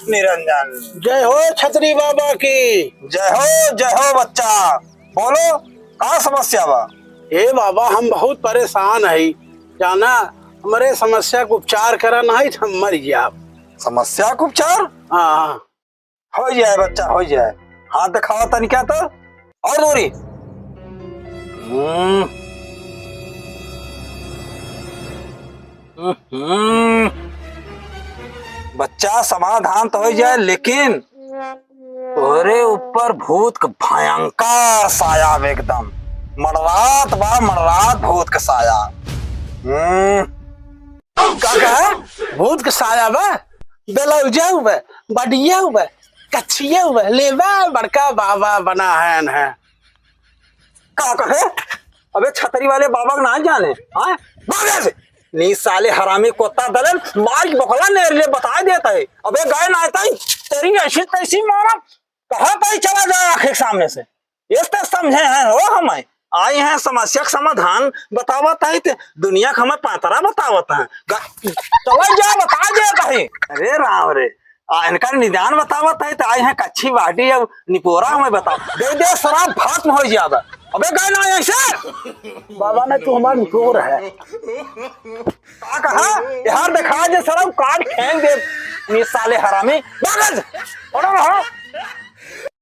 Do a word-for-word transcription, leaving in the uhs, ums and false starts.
निरंजन। जय हो छतरी बाबा की। जय हो, जय हो बच्चा। बोलो, का समस्या बा? हे बाबा, हम बहुत परेशान हई, जाना, हमरे समस्या के उपचार करा, नाहीं त हम मर जाब। समस्या के उपचार? हाँ। हो जाए बच्चा, हो जाए। हाथ दिखावा तनिका तो। और दूरी। हम्म। हम्म। बच्चा, समाधान तो हो जाए, लेकिन तोहरे ऊपर भूत क भयंकर साया बा एकदम। मंडरात बा, मंडरात भूत क साया। हम्म। का कहा? भूत क साया बा, ब्लाउजउ बा, बडियउ बा, कच्छियउ बा, ले बा, बड़का बाबा बना है न है। का कहे? अबे छतरी वाले बाबा क ना जाने, हाँ? भाग यहाँ से। नी साले हरामी कुत्ता दलन, मार के बकला नेर ले बताए देता है। अबे गए ना आते ही, तेरी ऐसी तैसी मारा, कहाँ पे चला जाए आँख के सामने से? ये तो समझे हैं हो हमें। आई हैं समस्या का समाधान बतावत है, ते दुनिया का हमें पातरा बतावत है। ग-, चला जा बता देता है। अरे राम रे, आ, इनका निदान बतावत है, तो आई हैं कच्छी बाटी अब निपोरा हमें बताओ। दे दे शराब भस्म हो जाबे। अबे गए ना ऐसे। बाबा ने तू हमार निपोर है। का कहा? यार दिखा जे शराब काट फेंक दे। ये साले हरामी। भागल। अरे रहा।